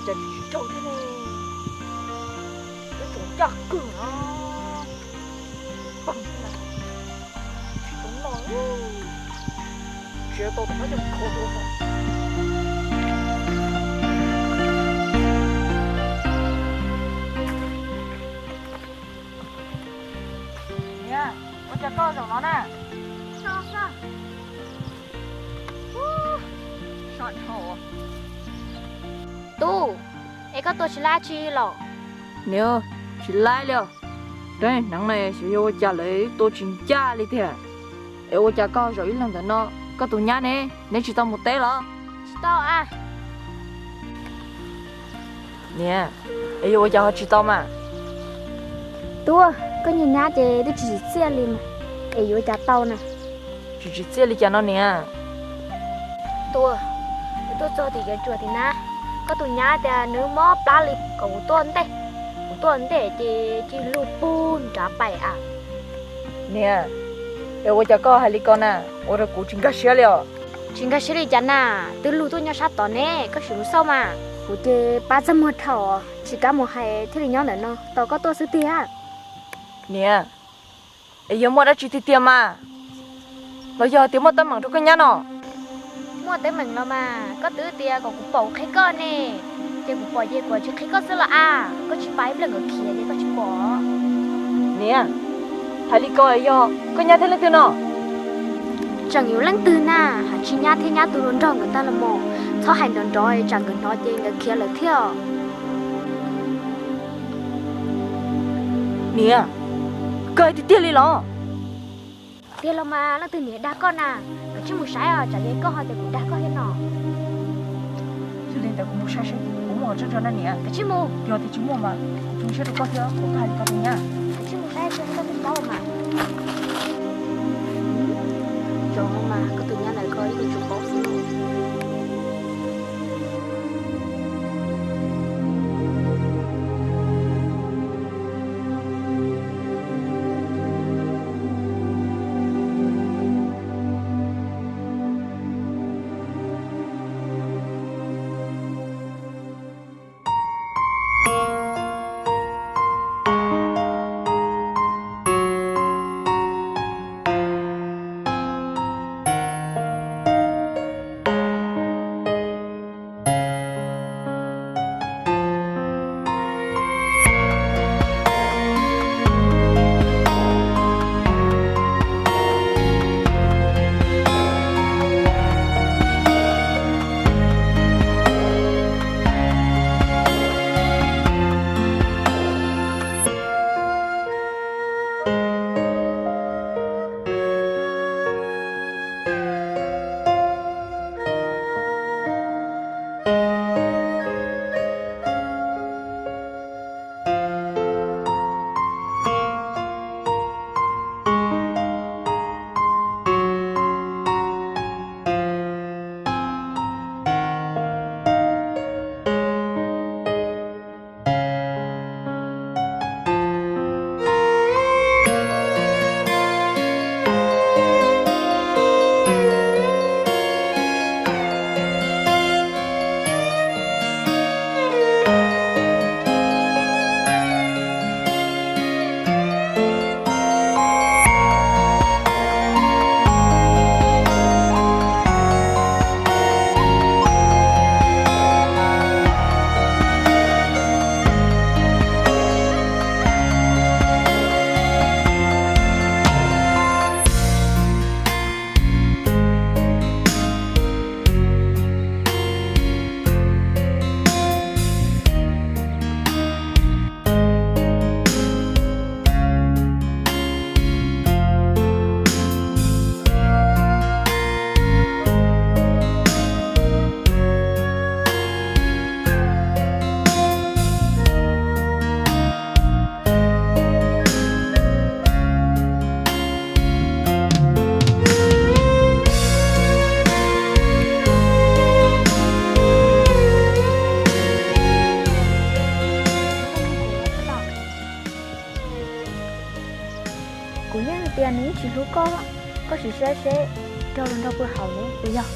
Cas tsis raug thiab ne? Twb tsoom ncaj kawg no. Pam, tsis tau noj, tsis tau tus qab coj kho dua. Niam, ua cas koj zaum no na? Tub, es koj tua tsis laib tsi los? Niam, tsis laib li os. Rab hneev no xyov yog ua cas lawv tua tsis ncaj li tiag. Es ua cas koj zaum ib leeg ntawm no, koj tus nyab ne, neb tsis tau mus teb los? Tsis tau a. Niam, es yuav ua cas ho tsis tau mas? Tub, koj niag nyab ces twb tsis tsim txiaj li mas, es yuav ua cas tau na? Tsis tsim txiaj li cas no niam? Tub, kuv tuaj txog tim cov tsuas tim na, koj tus nyab tias nws mob plab li kom kuv tuaj ntej. Kuv tuaj ntej ces cia lug pug nrad pais a. Niam, es ua cas koj hais li ko na, ua rau kuv tsis nkag siab li os. Tsis nkag siab li cas na, twb lug tuaj nyob sab tod ne, koj sim mus xauj mas. Kuv ces pab txaj muag dhau, tsis kam mus hais thiaj li nyob ntawm no tos koj tuaj xwb tiag. Niam, es yog muaj dab tsi tiag tiag mas, los yog tias muaj teeb meem rau koj nyab no? Muaj teeb meem los mas, koj twb tias kom kuv pom kuv qhia koj ne, ces kuv pom ces kuv tsis qhia koj xwb los a, koj tsis pab ib pliag nkawd khiav ces koj tsis pom. Niam, hais li ko yog koj nyab thiab leej twg no? Tseem yus leej twg na, hais tsis nyab thiab nyab tus hluas nraug nkawd tag los mas, txhob hais nrov nrov tsam nkawd hnov ces nkawd khiav lawm thiab. Niam, koj hais tiag tiag li los? Tiag los mas, leej twg niam dag koj na? Kav tsij mus saib os, tsam yog koj ho tias kuv dag koj thiab no. Yog li ntawd kuv mus saib seb puas muaj tsob ntsuab na niam. Kav tsij mus. Yog tias tsis muaj mas kuv tso siab rau koj thiab, kuv hais li koj tus nyab. Kav tsij mus saib seb koj twb paub mas. Zoo mas koj tus nyab ntawd koj ib tug tsis paub xwb. Kuv yeej hais tias nws yeej tsis hlub koj, koj sim saib seb raug luag nrog puag hauv ne puas yog?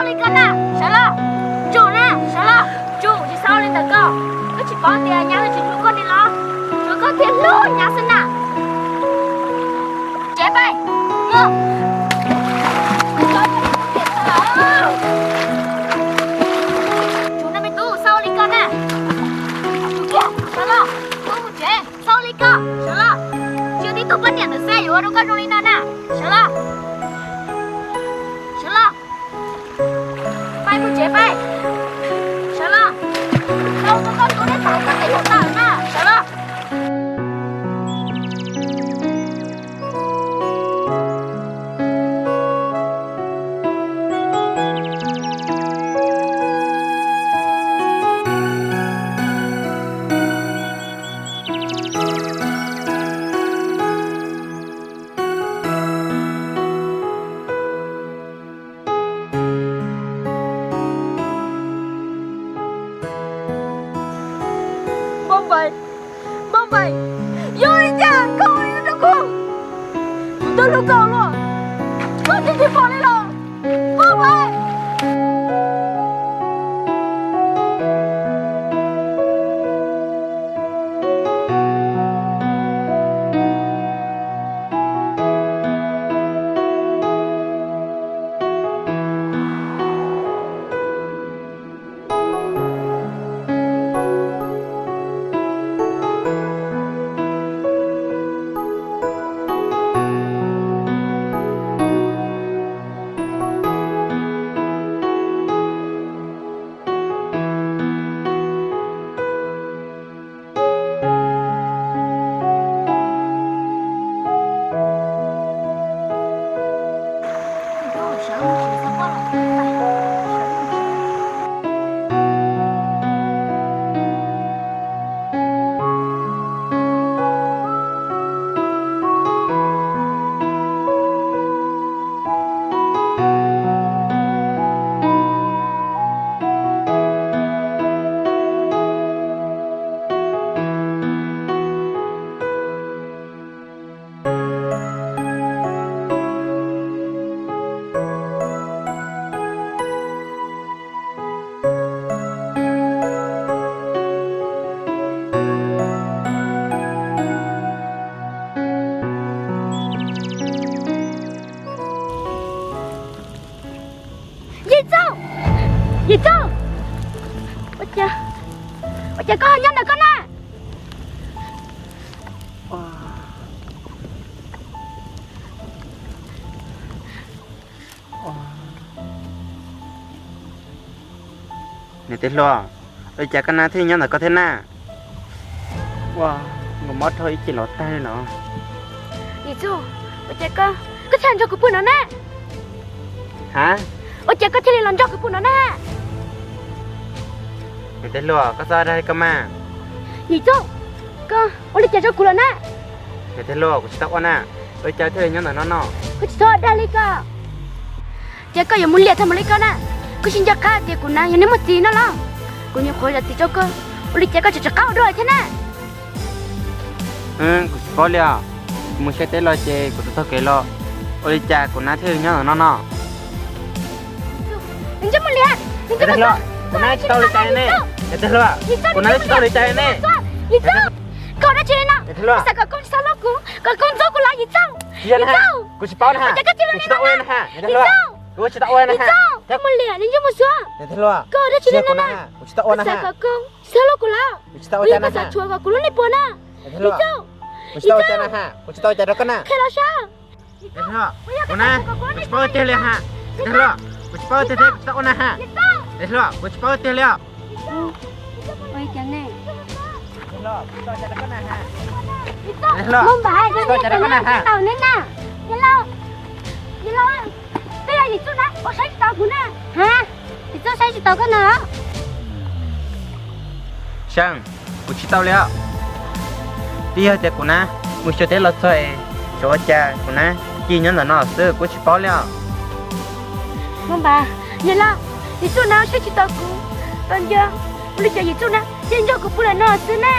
Li koj na, sawv los. Tsum na, sawv los. Tsum, tsis txhob li ntawd koj. Koj tsis paub tias nyab twb tsis hlub koj li los? Tsuav koj thiaj hlub nyab xwb na. Tsev pais. Tsum na me tub, txhob li koj na. Tsum kiag, sawv los. Tub mus tsev, txhob li koj, sawv los. Tsis tib tug poj niam ntawd xwb yuav ua rau koj zoo li no na. Sawv los. Sawv los. Pais mus tsev pais. Sawv los. Tau tau koj tus neb tau koj tes yuav tawm na, sawv los. Npauj Npaim, Npauj Npaim, yog li cas koj ua li no rau kuv? Kuv twb hlub koj luaj, koj tsis tsis pom li los? Npauj Npaim. Yim Txauj! Yim Txauj! Ua cas, ua cas koj ho nyob ntawm koj na? Niam Tij Hluas, ua cas koj nab thiaj nyob ntawm koj thiab na? Ua, nkauj mob dhau ib ce los tag li no. Yim Txuj, ua cas koj, koj thiaj nrog kuv pw no na? Ha? Ua cas koj thiaj li los nrog kuv pw no na? Niam Tij Hluas, koj txhob dag li koj mas. Yim Txuj, koj ua li cas rau kuv lawm na? Niam Tij Hluas, kuv tsis tau ua na. Ua cas thiaj li nyob ntawm no no? Koj tsis txhob dag li koj. Ces koj yuav mus liam tag mus li koj na. Koj sib nco qab tias kuv na yog neeg muaj txiv no los? Kuv nyuam qhuav zam txim rau koj, ua li cas koj tseem rov qab ua dua thiab na? Kuv tsis paub li os. Kuv mus saib teb los ces kuv tau taug kev los, ua li cas kuv nab thiaj li nyob ntawm no no? Niam Tij Hluas, kuv nab tsis tau li cas ne. Niam Tij Hluas, kuv nab tsis tau li cas ne. Koj dab tsi li no? Xav kom koj txhob hlub kuv, kom koj ntxub kuv los Yim Txuj? Kuv tsis paub na ha. Kuv tsis tau ua na ha. Niam Tij Hluas, kuv tsis tau ua na ha. Mus liam, niam Tij Hluas, koj dab tsi li no na? Kuv tsis tau ua na ha. Xav kom koj txhob hlub kuv los? Kuv tsis tau ua cas na ha. Xav tshuav kom kuv lub neej puas na? Niam Tij Hluas, kuv tsis tau ua cas na ha. Kuv tsis tau ua cas rau koj na. Qhia los saib. Niam Tij Hluas, kuv na, kuv tsis paub tiag li ha. Niam Tij Hluas, kuv tsis paub tiag thiab kuv tsis tau ua na ha. Niam Tij Hluas, kuv tsis paub tiag li os. Ua li cas ne? Niam Tij Hluas, kuv tsis tau ua cas rau koj na ha. Niam Tij Hluas, kuv tsis tau ua cas rau koj na ha. Tau ne na. Yim Lauj, Yim Lauj, twb yog Yim Txuj na, ua saib tsis tau kuv na. Ha, Yim Txuj saib tsis tau koj na. Seej, kuv tsis tau li os. Twb yog tias kuv na mus xyuas teb los txog es xyov ua cas kuv na cia nyob ntawm no xwb kuv tsis paub li os. Hmoob Npas, Yim Lauj, Yim Txuj na saib tsis tau kuv, ua li cas Yim Txuj na cia nrog kuv pw lawm no xwb na.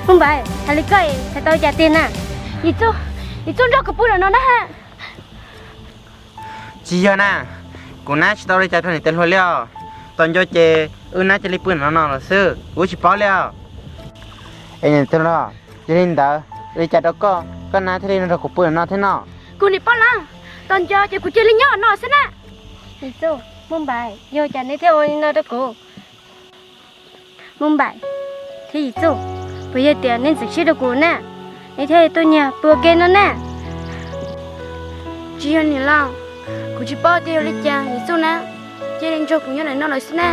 Hmoob Npas, hais li koj es tau cas tiag na? Yim Txuj, Yim Txuj nrog kuv pw lawm no na ha. Tsis yog na, kuv nab tsis tau ua li cas rau niam tais hluas li os. Tos nco ces wb nab cia li pw no no lawm xwb, kuv tsis paub li os. Es niam tais hluas, yog li ntawd ua li cas rau koj, koj nab thiaj li no rau kuv pw no thiab no? Kuv nim paub lawm, tos nco ces kuv cia li nyob no xwb na. Yim Txuj, Muj Npaim, yog cas neb thiaj ua li no rau kuv? Muj Npaim thiab Yim Txuj, puas yog tias neb ntxeev siab rau kuv na, neb thiaj tuaj nyiag pw ua ke no na? Tsis yog niam laus, kuv tsis paub tias yog li cas Yim Txuj na cia li nrog kuv nyob ntawm no lawm xwb na.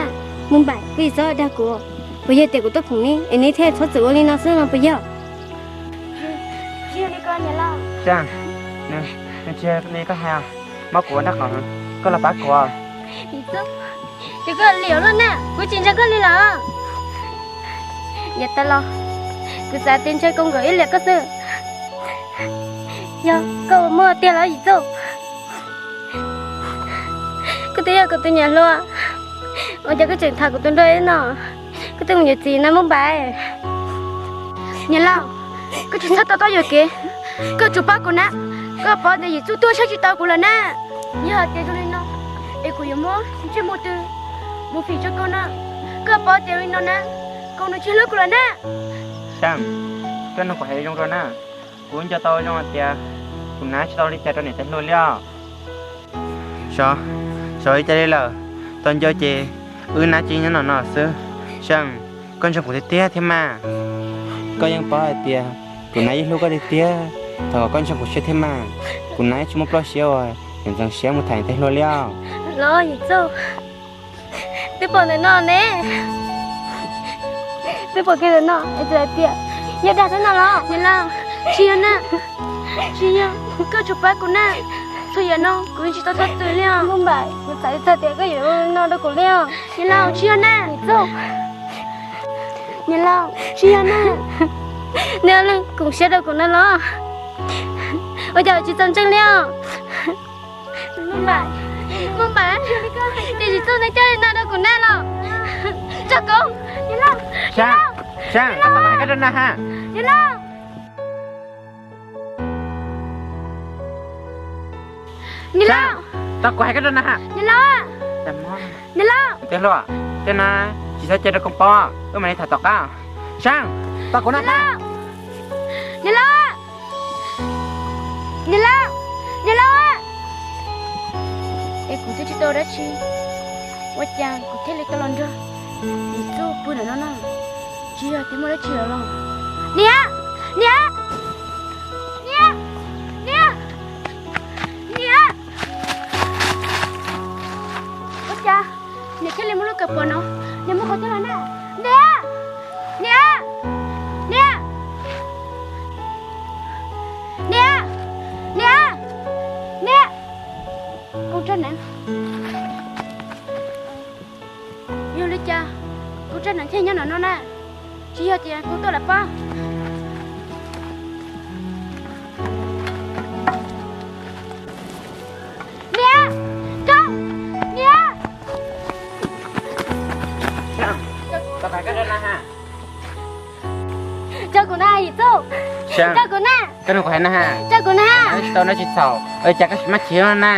Muj Npaim, koj tsis txhob dag kuv, puas yog tias kuv tuaj phoom neb es neb thiaj txhob txwm ua li no xwb no puas yog? Tsis yog li ko niam laus. Tsis yog li koj hais, muab kuv ua nraub qaum, koj los pab kuv. Ces koj liam luaj na, kuv tsis ntseeg koj li lawm. Yav tas los kuv xav tias ntshe kuv nkawm ib liam koj xwb. Yog koj ua muaj tiag los Yim Txuj? Koj twb yog kuv tus niam hluas, ua cas koj tseem tham kuv tus nraug no? Koj twb mus yuav txiv na Muj Npaim. Niam laus, koj tsis txhob to taub yuam kev, koj tsuas pab kuv na. Koj paub tias Yim Txuj tuaj saib tsis taus kuv lawm na. Yog hais tias zoo li no es kuv yuav muab ntsej muag twg mus fim rau koj na? Koj paub tias li no na, koj nws tsis hlub kuv lawm na. Xeeb, koj nug kuv hais zoo zoo na, kuv nco tau zoo hais tias kuv nab tsis tau ua li cas rau niam tais hluas li os. Xyov, xyov li cas li lawm, tos nco ces wb nab cia li nyob no no xwb. Xeeb, koj ntseeg kuv tiag tiag thiab mas. Koj yeej paub hais tias kuv nab yeej hlub koj tiag tiag, thov kom koj ntseeg kuv siab thiab mas. Kuv nab yeej tsis muaj plab siab uas yuav ntxeev siab mus tham niam tais hluas li os. Los Yim Txuj, twb pom ntawm no ne, twb pom kiag ntawm no es txawm hais tias yog dag thiab no los? Niam laus, tsis yog na, tsis yog, koj tsuas pab kuv na. Txhua yam no kuv yeej tsis tau txhob txwm li os. Muj Npaim, kuv xav tsis txog tias koj yuav ua li no rau kuv li os. Niam laus, tsis yog na. Yim Txuj, niam laus, tsis yog na. Neb leej koom siab rau kuv no los? Ua cas tsis txaus ntseeg li os? Muj Npaim, Muj Npaim, ces Yim Txuj neb coj li no rau kuv nab los? Tso kuv. Xeeb, Xeeb, tau kuv hais koj rau nab ha. Niam laus, tau kuv hais koj rau nab ha. Niam laus, niam laus, tej no tsis txhob cia rau koj paub, wb mam li tham tom qab. Xeeb, tau kuv nab ha. Niam laus, niam laus, niam laus, es kuv twb tsis tau dab tsi, ua cas kuv thiaj li tau los nrog Yim Txuj pw ntawm no no? Tsis yog tias muaj dab tsi lawm los? Niam, niam, niam, niam, niam. Ua cas niam thiaj li muaj lub kawm pom no? Niam mus qhov twg los na? Niam, niam, niam, niam, niam, niam. Koob Tsab Neev, yog li cas Koob Tsab Neev thiaj nyob ntawm no na? Tsis yog tias kuv tuaj lawm pob? Niam, Koob, niam. Tso kuv na Yim Txuj, tso kuv na, tso kuv na, tsis tau nab tsis txhaum, cas koj tsis maj chim na?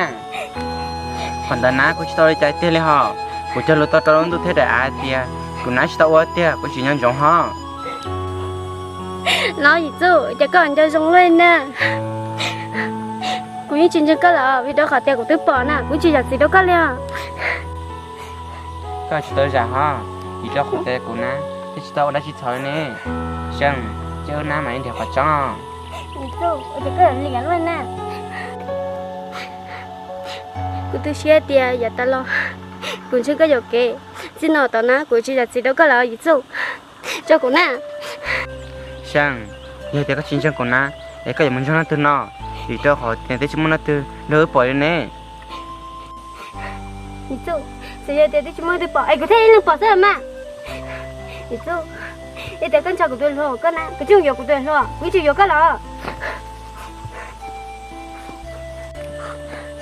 Qhov ntawd na kuv tsis tau li cas tiag li hos. Kuv cog lus tau rau lub ntuj thiab daim av hais tias kuv nab tsis tau ua tiag, kuv tsis nco ntsoov hos. Los Yim Txuj, ces koj nco zoo luaj na. Kuv yeej tsis ntseeg koj lawm, vim rau qhov tias kuv twb pom na, kuv tsis zam txim rau koj li os. Koj tsis tau zam hos, vim rau qhov tias kuv nab twb tsis tau ua dab tsi txhaum li ne. Xeeb, cia wb nab mam li nrhiav qhov tseeb. Yim Txuj, ua cas koj liam luaj na. Kuv tu siab tias yav tas los kuv ntshe koj yuam kev, txij no tom na kuv tsis zam txim rau koj lawm Yim Txuj. Tso kuv na. Xeeb, yog tias koj tsis ntseeg kuv na, es koj yuav mus ntseeg leej twg no? Vim rau qhov tias twb tsis muaj leej twg nrog wb pom li ne. Yim Txuj, txawm yog tias twb tsis muaj leej twg pom es kuv thiaj ib leeg pom xwb mas. Yim Txuj, yog tias koj ntshaw kuv tus hluas koj na, kuv tsis yuav kuv tus hluas, kuv tsis yuav koj los.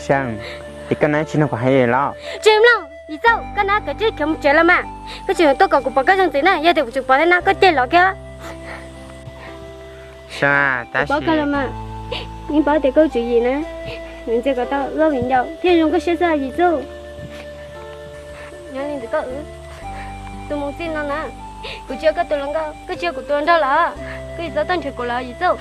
Xeeb, es koj nab tsis mloog kuv hais los? Tsis mloog. Yim Txuj, koj nab kav tsij khiav mus tsev los mas. Koj tseem yuav tuaj kom kuv pom koj zoo ntxiv na, yog tias kuv tseem pom thiab na koj cem los kiag. Xeeb, tab sis los mas, yeej paub tias koj tswv yim na. Nws ntxias kom tau wb ob viv ncaus thiaj zoo nkauj siab xwb Yim Txuj. Nyob li ntawd koj, tus mus txij no na, kuv tsis yog koj tus hluas nkauj, koj tsis yog kuv tus hluas nraug lawm, koj tsis txhob tuaj nrhiav kuv lawm Yim Txuj.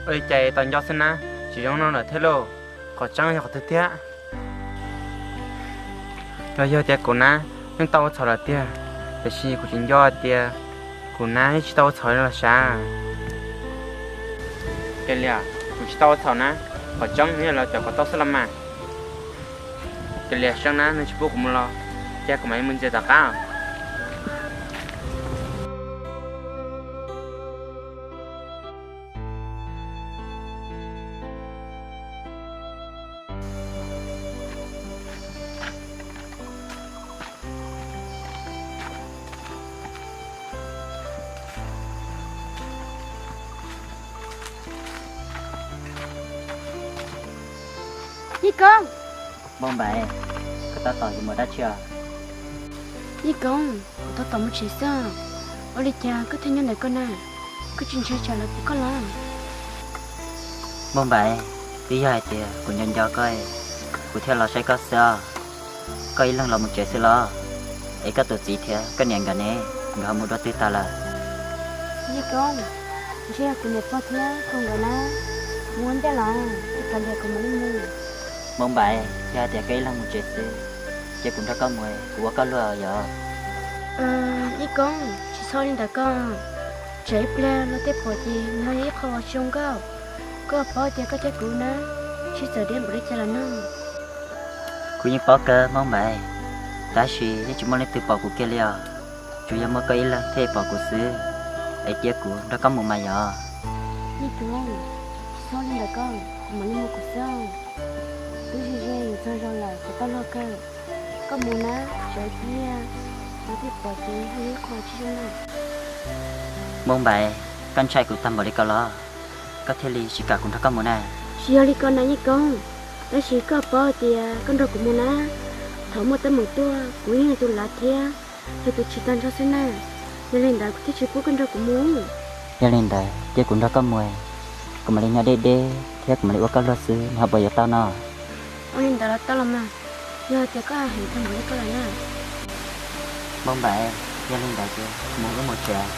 Ua li cas tau nco xwb na, tsis zoo no lawm thiab lauj, qhov tseeb yog qhov twg thiab? Los yog tias kuv na, yeej tau ua txhaum lawm tiag, tiam sis kuv tsis nco tias kuv na yeej tsis tau ua txhaum los sav. Kiag Liag, kuv tsis tau ua txhaum na, qhov tseeb nws yog lawv cov kom tau xwb los mas. Kiag Liag, saib na, nws tsis pub kuv mus los, cia kuv mam li mus ntxias tom qab. Yij Koob. Npauj Npaim, koj tab tom yuav mus dab tsi os? Yij Koob, kuv tab tom mus tsev xwb. Ua li cas koj thiaj nyob ntawm koj na? Koj tsis ntshai tsam lawv pom koj los? Npauj Npaim, twb yog hais tias kuv nco nco koj, kuv thiaj los saib koj xwb os. Koj ib leeg los mus tsev xwb los? Es koj tus txiv thiab koj niam nkawd ne, nkawd ho mus dua twg tas lawm? Yij Koob, ntshe yog kuv niam pog thiab kuv nkawd na, mus ua ntej lawm, ib pliag kuv mam li mus. Npauj Npaim, yog hais tias koj ib leeg mus tsev xwb, ces kuv nrog koj mus, kuv ua koj luag yom. Yij Koob, tsis txhob li ntawd koj, tsam ib pliag luag tej pom ces nws ho yog ib qho uas tsis zoo nkauj. Koj paub tias koj thiab kuv na, sib txawv deb npaum li cas lawm no. Kuv yeej paub kawg Npauj Npaim, tab sis yeej tsis muaj leej twg pom kuv kiag li os. Tsuas yog muaj koj ib leeg thiaj pom kuv xwb, es cia kuv nrog koj mus mas yom. Yij Koob, tsis txhob li ntawd koj, kuv mam li mus kuv xwb. Twb ze ze yuav txog zaus lawm, kuv tau luag kawg. Koj mus na, tsam ib pliag luag tej pom ces ho yog ib qho tsis zoo na. Npauj Npaim, koj ntshai kuv tag npaum li ko los? Koj thiaj li tsis kam kuv nrog koj mus na. Tsis yog li ko na Yij Koob, tab sis koj paub tias koj nrog kuv mus na, thaum muaj teeb meem tuaj kuv yeej yog tus lav thiab yog tus tsis tag nrho xwb na. Yog li ntawd kuv thiaj tsis pub koj nrog kuv mus. Yog li ntawd cia kuv nrog koj mus, kuv mam li nyob deb deb thiab kuv mam li ua koj luag xwb, nws ho puas yuav tau no? Ua li ntawd los tau los mas, yog tias koj heev tag npaum li koj lawm na. Npauj Npaim, yog li ntawd ces mus wb mus tsev,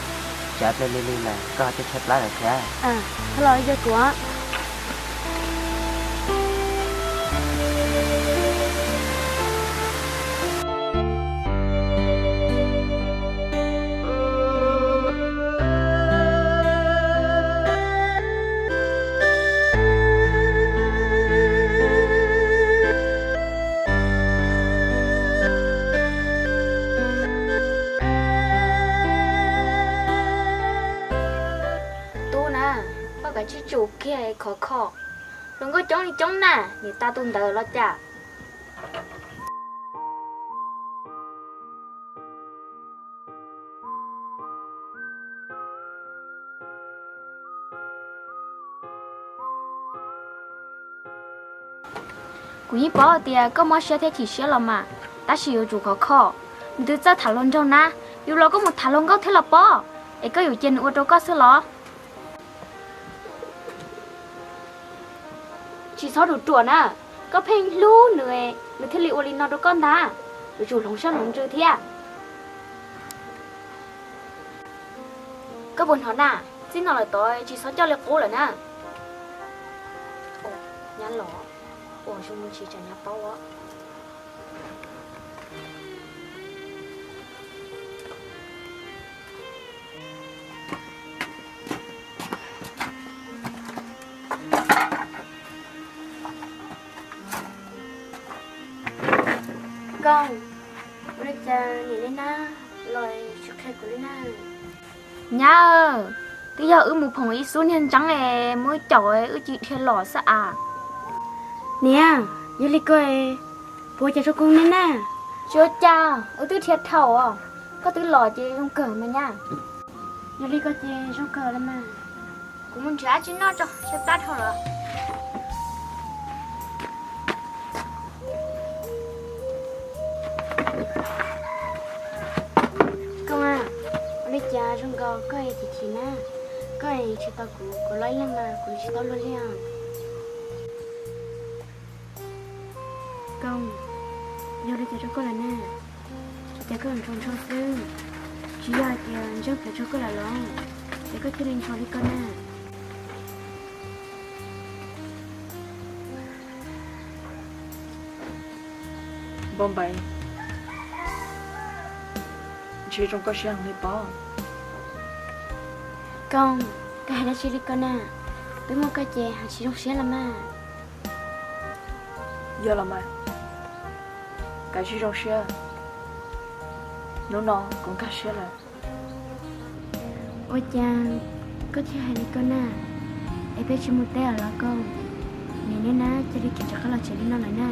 tsam ib pliag lig lig lawm koj ho tshaib tshaib plab lawm thiab. Txhob los yog kuv. Tub na, koj kav tsij tsum kiag khov kho. Hluas nkauj coob li coob na, niam tais tus ntawd los cas? Kuv yeej paub tias koj mob siab thiab chim siab los mas, tab sis yuav tsum khov kho. Nws twb txawj tham hluas nraug na, yus los koj mus tham hluas nkauj thiab los pob, es koj yuav cia nws ua rau koj xwb los? Tsis txhob ruam ruam na, koj pheej hlub nws, nws thiaj li ua li no rau koj ntag. Yuav tsum hloov siab hloov ntsws thiab. Koj puas hnov na, txij no lawm tod tsis txhob coj li qub lawm na. Nyab los, ua zoo tsis tsam nyab paub. Koj, ua li cas nim li nab los tsis qhia kuv li na? Nyab, twb yog wb mus phoom ib xub niag ntseeb es muab wb caum wb tsis dhia los xwb as. Niam, yog li ko puas cas zoo kawg ne na? Tsis ua cas, wb twb dhia dhau os. Koj twb los ces zoo kawg mas nyab. Yog li ko ces zoo kawg los mas. Kuv mus nrhiav dab tsi noj tso, tshaib plab dhau lawm. Koob, ua li cas zoo nkaus koj chim chim na? Koj tsis tau kuv, kuv los ib leeg mas kuv tsis tau luag li os. Koob, yog li cas rau koj lawm na? Ua cas koj ntshaus ntsho xwb? Tsis yog hais tias ntseeg plhawv rau koj lawm los, es koj thiaj li ntshaus li koj na. Npauj Npaim, ntshe zoo koj siab heev li pob. Koob, koj hais dab tsi li ko na? Twb muaj koj ces hais tsis zoo siab los mas. Yog los mas, kav tsij zoo siab, hnub no kuv nkag siab lawm. Ua cas koj thiaj hais li ko na? Es peb tsis mus teb os los Koob? Nim niaj hnub cia li khiav rov qab los tsev li no lawm na.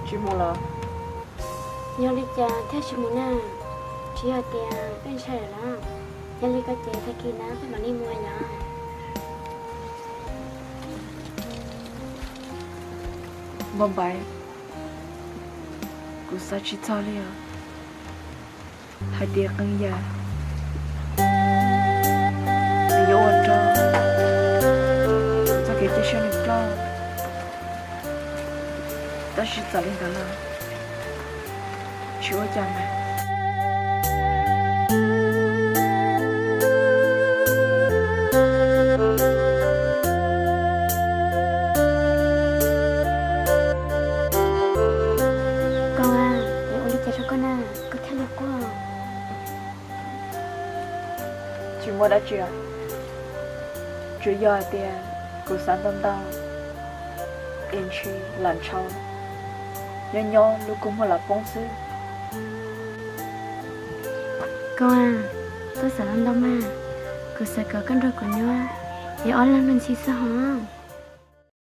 Tsis mus los? Yog li cas thiaj tsis mus na? Tsis yog tias peb ntshai lawm los? Yog li ko ces tag kis no peb mam li mus lawm. Npauj Npaim, kuv xav tsis txog li os, hais tias qee yam nws yuav ua rau txoj kev cia siab nws ploj. Tab sis txawm li ntawd los tsis ua cas mas. Koob, es ua li cas rau koj na, koj thiaj li quaj? Tsis muaj dab tsi, tsuas yog hais tias kuv xav ntau ntau es ntshe lam ntshaus, nyob nyob lub kua muag lam poob xwb. Koob, koj xav ntau ntau mas, kuv xav kom koj nrog kuv nyob, es ob leeg luag ntxhi xwb hos.